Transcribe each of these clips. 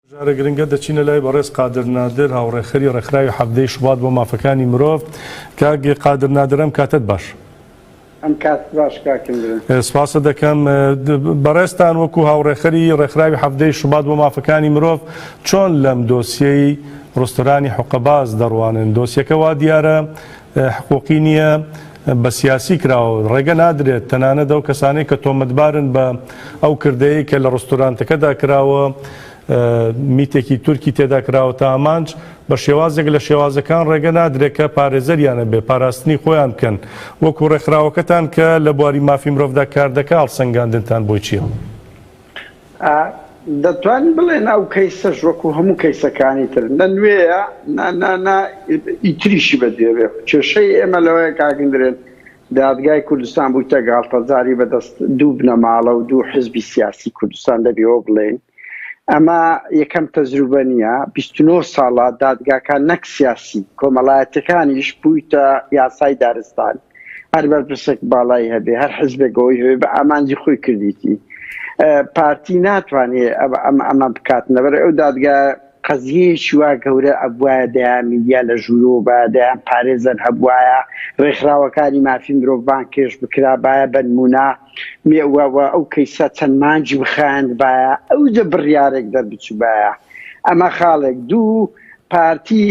مژارە گرنگە دەچینە لای بەڕێز قادر نادر هاوڕێکخەری ڕێکخراوی حەڤدەی شوبات بۆ مافەکانی مرۆڤ. کاک قادر نادر ئەم کاتەت باش. ئەم کاتت باش کاک هندرێن. سپاست دەکەم. بەڕێزتان وەکو هاوڕێکخەری ڕێکخراوی حەڤدەی شوبات بۆ مافەکانی مرۆڤ چۆن لەم دۆسیەی ڕستۆرانی حوقەباز دەڕوانن؟ دۆسیەکە وا دیارە حقوقی نییە، بە سیاسی کراوە، ڕێگە نادرێت تەنانەت ئەو کەسانەی کە تۆمەتبارن بە ئەو کردەیەی کە لە ڕستورانتەکەدا کراوە، میتێکی تورکی تێدا کراوەتە ئامانج، بە شێوازێک لە شێوازەکان ڕێگە نادرێت کە پارێزەریان هەبێت، پاراستنی خۆیان بکەن. وەکو ڕێکخراوەکەتان کە لە بواری مافی مرۆڤدا کار دەکا هەڵسەنگاندنتان بۆی چییە؟ دەتوانین بڵێن ئەو کەیسەش وەکو هەموو کەیسەکانی تر نە نوێیە نە نە نە ئیتریشی بەدوێ بێ. کێشەی ئێمە لەوەیە کاک اندرێن دادگای کوردستان بوویتە گاڵتەجاری بەدەست دوو بنەماڵە و دوو حزبی سیاسی کوردستان دەبێ ئەوە بڵێین ئەمە یەکەم تەجروبە نییە 29 ساڵە دادگاکان نەک سیاسی کۆمەڵایەتەکانیش بوویتە یاسای دارستان هەر بەرپرسێک باڵای هەبێ هەر حزبێک ئەوەی هەبێ بە ئامانجی خۆی کردیتی پارتی ناتوانێ ئەمە ئەمە بکات لەبەر ئەو دادگا قەزیەیەکی وا گەورە ئەبوایە دەیان میدیا لە ژوورەوە بایە دەیان پارێزەر هەبوایە ڕێکخراوەکانی مافی مرۆڤ بانگهێشت بکرابایە بەنمونە ئەو کەیسە چەند مانگی بخایاندبایە ئەوجە بڕیارێک دەربچوبایە ئەمە خاڵێک دوو پارتی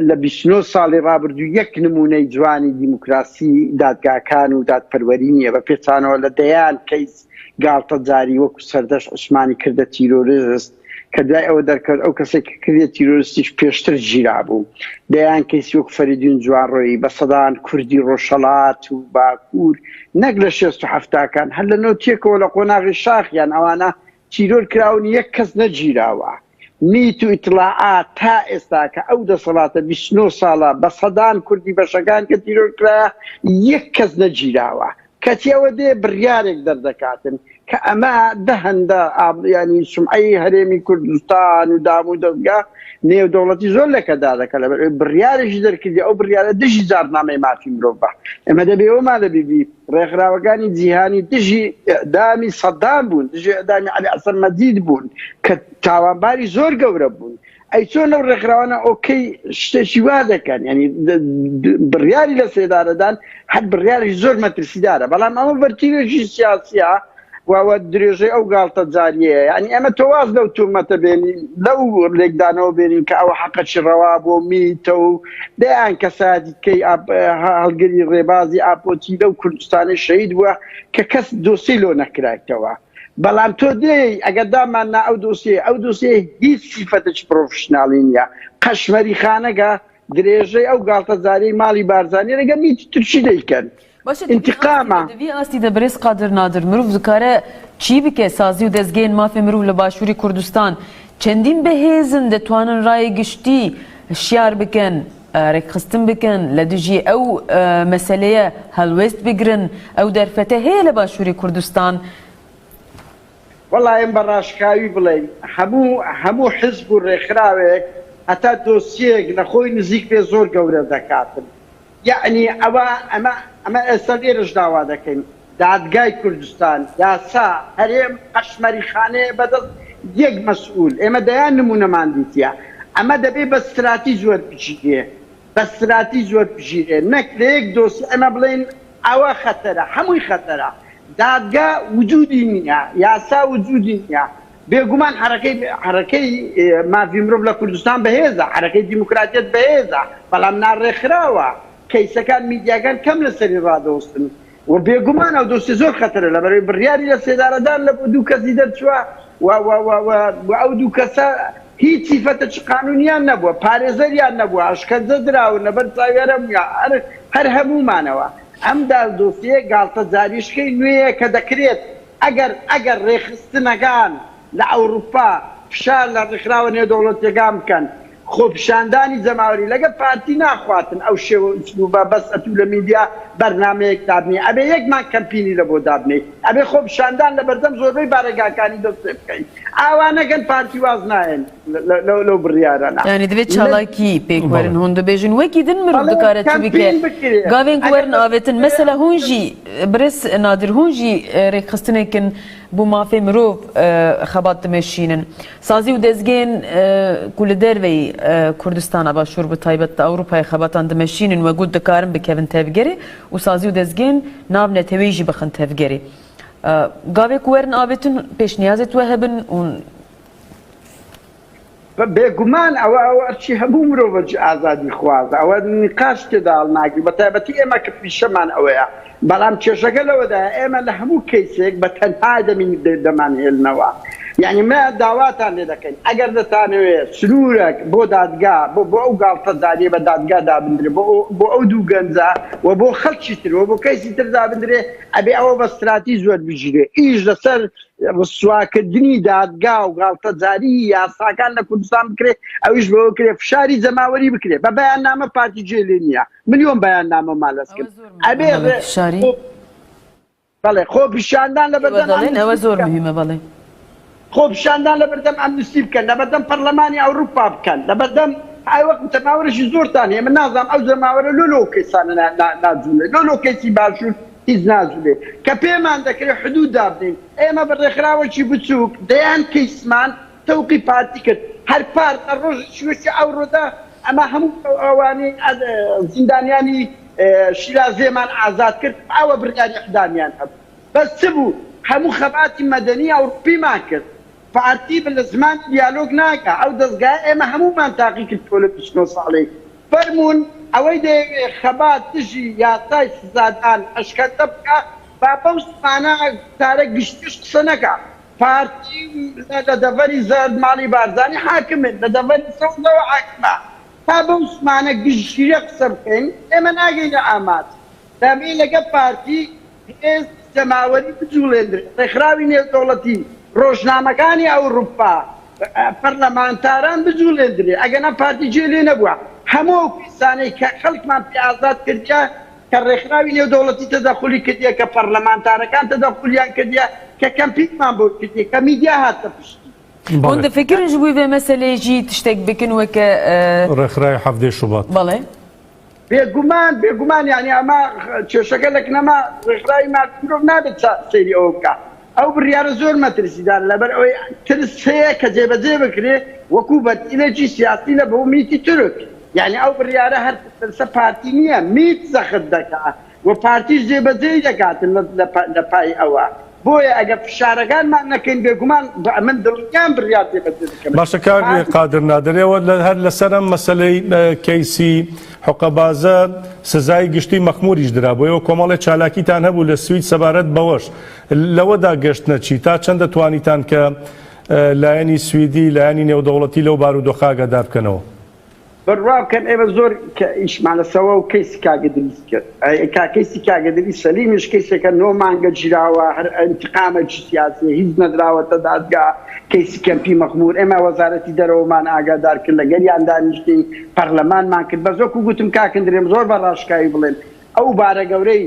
لە 29 ساڵی ڕابردوو یەک نمونەی جوانی دیموکراسی دادگاکان و دادپەروەری نییە بە پێچانەوە لە دەیان کەیس گاڵتەجاری وەکو سەردەشت عوسمانی کردە تیرۆرست کە دوای ئەوە دەرکەوت ئەو کەسێک کە کردیە تیرۆرستیش پێشتر گیرابوو. دەیان کەیسی وەک فەریدون جوانڕۆیی، بە سەدان کوردی ڕۆژهەڵات و باکوور نەک لە شێست و حەفتاکان هەر لە نۆتیەکەوە لە قۆناغی شاخ یان ئەوانە تیرۆر کراون یەک کەس نەگیراوە. میت و ئیتڵاعات تا ئێستا کە ئەو دەسەڵاتە 29 ساڵە بە سەدان کوردی بەشەکان کە تیرۆر کرایە یەک کەس نەگیراوە. کەچی ئەوە دێ بڕیارێک دەردەکاتن کە ئەمە دە هەندە ینی سمعەی هەرێمی کوردستان و دام و دەزگا نێودەوڵەتی زۆر لەکەدا دەکە لەبەر بڕیارێکی دەرکردی ئەو بڕیارە دژی جارنامەی مافی مرۆڤە ئێمە دەبێ ئەومان لە بیبی ڕێکخراوەکانی جیهانی دژی ئەدامی سەدام بوون دژی ئەدامی عەلی حەسەن مەجید بوون کە تاوانباری زۆر گەورە بوون ئەی چۆن ئەو ڕێکخراوانە ئۆکەی شتێکی وا دەکەن ینی بڕیاری لە سێدارەدان هەر بڕیاری زۆر مەترسیدارە بەڵام ئەمە بەرتیلێکی سیاسیە واوە درێژەی ئەو گاڵتە جاریەیە ینی ئەمە تۆ واز لەو تۆمەتە بێنین لەو لێکدانەوە بێنین کە ئەوە حەقەکی ڕەوا بۆ میتە و دەیان کەسایەتی کەی هەڵگری ڕێبازی ئاپۆچی لەو کوردستانی شەهید بووە کە کەس دۆسی لۆ نەکرایتەوە بەڵام تۆ دێی ئەگەر دامان نا ئەو دۆسیەیە ئەو دۆسیەیە هیچ سیفەتێکی پرۆفشناڵی نییە قەشمەری خانەکە درێژەی ئەو گاڵتەجاریەی ماڵی بارزانیە لەگەڵ میتی تورکی دەیکەن باشە di vî ئینتیقامە. astî de di vî astî de birêz Qadir Nadir mirov dikare çî bike sazî û dezgehên mafê mirov li Başûrê Kurdistan çendîn bihêz in dituanin rayê giştî hişyar bikin rêkxistin bikin li dijî ew meseleye helwêst bigirin ew derfete heye li Başûrê Kurdistan. وەڵا ئێم بە ڕاشکاوی بڵێین هەموو هەموو حزب و ڕێکخراوێک هەتا دۆسیەیەک لە خۆی نزیک بێ زۆر گەورە دەکاتن یەعنی ئەوە ئەمە ئەمە ئێستا لێرەش داوا دەکەین دادگای کوردستان یاسا هەرێم قەشمەری خانەیە بەدەست یەک مەسئول ئێمە دەیان نمونەمان دیتیە ئەمە دەبێ بە ستراتیج وەربگیرێ بە ستراتیج وەربگیرێ نەک لە یەک دۆسیە ئێمە بڵێین ئەوە خەتەرە هەمووی خەتەرە دادگا وجودی نیە یاسا وجودی نیە بێگومان حەرەکەی حەرەکەی مافی مرۆڤ لە کوردستان بەهێزە حەرەکەی دیموکراتیەت بەهێزە بەڵام ناڕێکخراوە کەیسەکان میدیاکان کەم لەسەری ڕادەوەستن و بێگومان ئەو دۆسیە زۆر خەتەرە لەبەرئەوەی بڕیاری لە سێدارەدان لە بۆ دوو کەسی دەرچووە و و و و و ئەو دوو کەسە هیچ سیفەتەکی قانونیان نەبووە پارێزەریان نەبووە ئەشکەنجە دراون لەبەر چاوی هەر هەموویان هەر هەر هەموومانەوە ئەم دا دۆسیەیە گاڵتەجاریشکەی نوێیە کە دەکرێت ئەگەر ئەگەر ڕێکخستنەکان لە ئەوروپا فشار لە ڕێکخراوە نێودەوڵەتیەکان بکەن خۆپیشاندانی جەماوەری لەگەل پارتی ناخواتن ئەو شێوە ئسلوبە بەس ئەتوو لە میدیا بەرنامەیەک دابنێی ئەبێ یەک مانگ کەمپینی لە بۆ دابنێی ئەبێ خۆپیشاندان لە بەردەم زۆربەی بارەگاکانی دەست پێ بکەی ئاوا نەکەن پارتی واز نایەن. لەو بڕیارانە. یانی divê çalakî pêk werin hûn dibêjin wekî din mirov dikare çi bike gavên ku werin avêtin mesela hûn jî birêz Nadir hûn jî rêkxistinekin bo mafê mirov xebat dimeşînin sazî û dezgehên ku li derveyî Kurdistana Başûr bi taybet li Ewropayê xebatan dimeşînin we got dikarin bikevin tevgerê û sazî û dezgehên nav neteweyî jî bixin tevgerê gavê ku werin avêtin pêşniyazê we hebin hûn بێگومان ئەوە ئەوە ئەرکی هەموو مرۆڤێکی ئازادیخوازە، ئەوە نیقاش تێدا هەڵناگرین، بە تایبەتی ئێمە کە پیشەمان ئەوەیە، بەڵام کێشەکە لەوەدایە ئێمە لە هەموو کەیسێک بە تەنها دەمین دەمانهێلنەوە، یانی مە داواتان لێ دەکەین ئەگەر دەتانەوێ سنوورەک بۆ دادگا بۆ بۆ ئەو گاڵتەجاریە بە دادگا دابندرێ بۆ بۆ ئەو دوو گەنجە و بۆ خەڵکی تر و بۆ کەیسی تر دابندرێ ئەبێ ئەوە بە ستراتیژ وەربگیرێ ئیش لەسەر ڕسواکردنی دادگا و گاڵتەجاری یاساکان لە کوردستان بکرێ ئەویش بەوە کرێ فشاری جەماوەری بکرێ بە بەیاننامە پارتی جێ لێ نییە ملیۆن بەیاننامەمان لەس کرد ئەبێ فشاری بەڵێ خۆپیشاندان لە بەردەم ئەوە زۆر مهمە بەڵێ خۆپیشاندان لە بەردەم ئەمنستی بکەن لە بەردەم پەرلەمانی ئەوروپا بکەن لە بەردەم ئای وەک جەماوەرێکی زۆرتان هەیە من نازانم ئەو جەماوەرە لۆ لۆ کەیسانە ناجوڵێ لۆ لۆ کەیسی باشوور هیچ ناجولێ کە پێمان دەکرێ حدود دابنێین ئێمە بە ڕێکخراوەکی بچوک دەیان کەیسمان تەوقی پارتی کرد هەر پارت لە ڕۆژێکی وەکی ئەوڕۆدا ئەمە هەموو ئەوانەی زیندانیانی شیرازێمان ئازاد کرد ئاوە بڕیاری ئیعدامیان هەبوو بەس چ بوو هەموو خەباتی مەدەنی ئەوڕوپیمان کرد پارتی لە زمانی دیالۆگ ناگا ئەو دەزگایە ئێمە هەموومان تاقی کردەوە لە 29 ساڵی فەرموون ئەوەی دەیەوێ خەبات دژی یاسای سزادان ئەشکەنجە بکا با بەو زمانە گوتارە گشتیەش قسە نەکا. پارتی لە دەڤەری زەرد ماڵی بارزانی حاکمن، لە دەڤەری سەوزەوە حاکمە. تا بەو زمانە گشتگیرە قسە بکەین ئێمە ناگەینە ئامانج. دەبێ لەگە پارتی هێزی جەماوەری بجوڵێندرێت، ڕێکخراوی نێودەوڵەتی، ڕۆژنامەکانی ئەوروپا، پەرلەمانتاران بجوڵێندرێ، ئەگەنا پارتی جێ لێ نەبووە. هەموو ئەو کەیسانەی کە خەڵکمان پێ ئازاد کردیە، کە ڕێکخراوی نێودەوڵەتی تەدەخولی کردیە، کە پەرلەمانتارەکان تەدەخولیان کردیە، کە کەمپینمان بۆ کردیە، کە میدیا هاتە پشتی. هون دفکرن ji bo vê meseleyê jî tiştek bikin weke. ڕێکخراوی حەڤدەی شوبات. بەڵێ. بێگومان بێگومان یانی ئەمە کێشەکە لە کنەما ڕێکخراوی مافی مرۆڤ نابێت سەیری ئەوە بکا ئەو بڕیارە زۆر مەترسیدارە لەبەر ئەوەی ترس هەیە کە جێبەجێ بکرێ وەکو بەدیلێکی سیاسی لە بۆ میتی تورک یانی ئەو بڕیارە هەر ترسە پارتی نییە میت زەخت دەکا و پارتیش جێبەجێی دەکاتن لە پای ئەوە. بۆیە ئەگەر فشارەکانمان نەکەین بێگومان من دڵنیام بڕیار جێبەجێ دەکەن. باشە کاک قادر نادر ئێوە هەر لەسەر ئەم مەسەلەی کەیسی حوقەبازە سزای گشتی مەخموریش درا بۆ ئێوە کۆمەڵێ چالاکیتان هەبوو لە سوید سەبارەت بەوەش لەوەدا گەشتنە چی تا چەندە توانیتان کە لایەنی سویدی لایەنی نێودەوڵەتی لەو بارودۆخە ئاگادار بکەنەوە؟ بڕوا بکەن ئێمە زۆر کە ئیشمان لەسەوە و کەیسی کاک ئیدریس کرد کا کەیسی کاک ئیدریس سەلیمیش کەیسێکە نۆ مانگە گیراوە هەر ئینتقامێکی سیاسیە هیچ نەدراوەتە دادگا کەیسی کەمپی مەخمور ئێمە وەزارەتی دەرەوەمان ئاگادار کرد لەگەریان دانیشتین پەرلەمانمان کرد بەس وەکو گوتم کاک اندرێم زۆر بە ڕاشکاوی بڵێم ئەو بارە گەورەی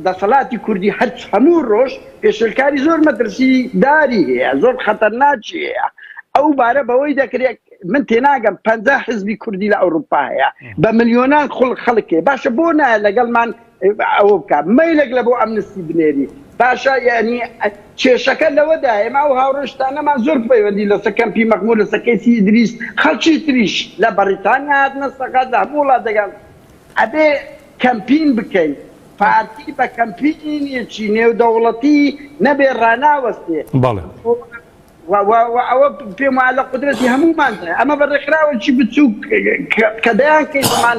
دەسەڵاتی کوردی هەر هەموو ڕۆژ پێشێلکاری زۆر مەترسی داری هەیە زۆر خەتەرناکی هەیە ئەو بارە بەوەی دەکرێت من تێناگەم 50 حزبی کوردی لە ئەوروپا هەیە بە ملیۆنان خڵ خەڵکێ باشە بۆ نایە لەگەڵمان ئەوە بکە مەیلێک لە بۆ ئەمنستی بنێری باشە یعنی کێشەکە لەوەدا ئێمە ئەو هاوڕێشتانەمان زۆر پەیوەندی لەسەر کەمپی مەخمور لەسەر کەیسی ئیدریس خەڵکی تریش لە بەڕیتانیا هاتنە سەقەت لە هەموو وڵاتەکان ئەبێ کەمپین بکەین، پارتی بە کەمپینێکی نێودەوڵەتی نەبێ ڕاناوەستێ. بەڵێ. و ئەوە پێم وایە لە قودرەتی هەمووماندایە. ئەمە بە ڕێکخراوێکی بچووک کە دەیان کەیسمان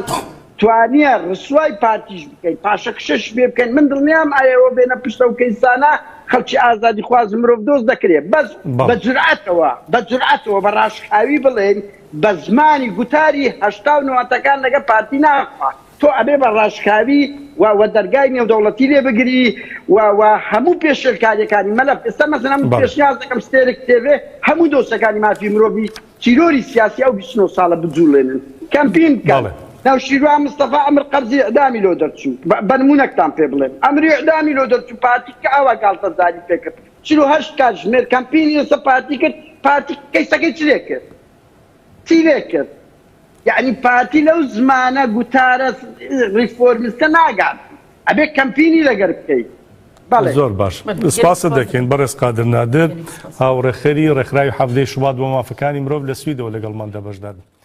توانییە ڕسوای پارتیش بکەین، پاشەکشەش پێ بکەین. من دڵنیام ئەوە بێنە پشت ئەو کەیسانە خەڵکی ئازادیخواز و مرۆڤدۆست دەکرێ. بەس بە جورئەتەوە، بە جورئەتەوە، بە ڕاشکاوی بڵێین بە زمانی گوتاری 80 و نەوەتەکان لەگە پارتی ناخوا. تۆ ئەبێ بە ڕاشکاوی و و دەرگای نێودەوڵەتی لێ بگری و و هەموو پێشێلکاریەکانی مەلەف ئێستا مەسەلەن من پێشنیاز دەکەم ستێرک تێڤێ هەموو دۆسەکانی مافی مرۆڤی تیرۆری سیاسی ئەو 29 ساڵە بجوڵێنن کەمپین بکەن. نەوشیروان مستەفا ئەمر قەرزی ئیعدامی لۆ دەرچوو بە نمونەکتان پێ بڵێم ئەمری ئیعدامی لۆ دەرچوو پارتی کە ئاوا گاڵتەجاری پێ کرد 48 کاتژمێر کەمپینی لەسەر پارتی کرد پارتی کەیسەکەی چ لێ کرد؟ چی لێ کرد؟ یەعنی پارتی لەو زمانە گوتارە ڕیفۆرمیستە ناگات. ئەبێ کەمپینی لەگەر بکەی. بەڵێ. زۆر باش سپاست دەکەین بەڕێز قادر نادر هاوڕێخەری ڕێکخراوی حەڤدەی شوبات بۆ مافەکانی مرۆڤ لە سویدەوە لەگەڵماندا بەشدار بوو.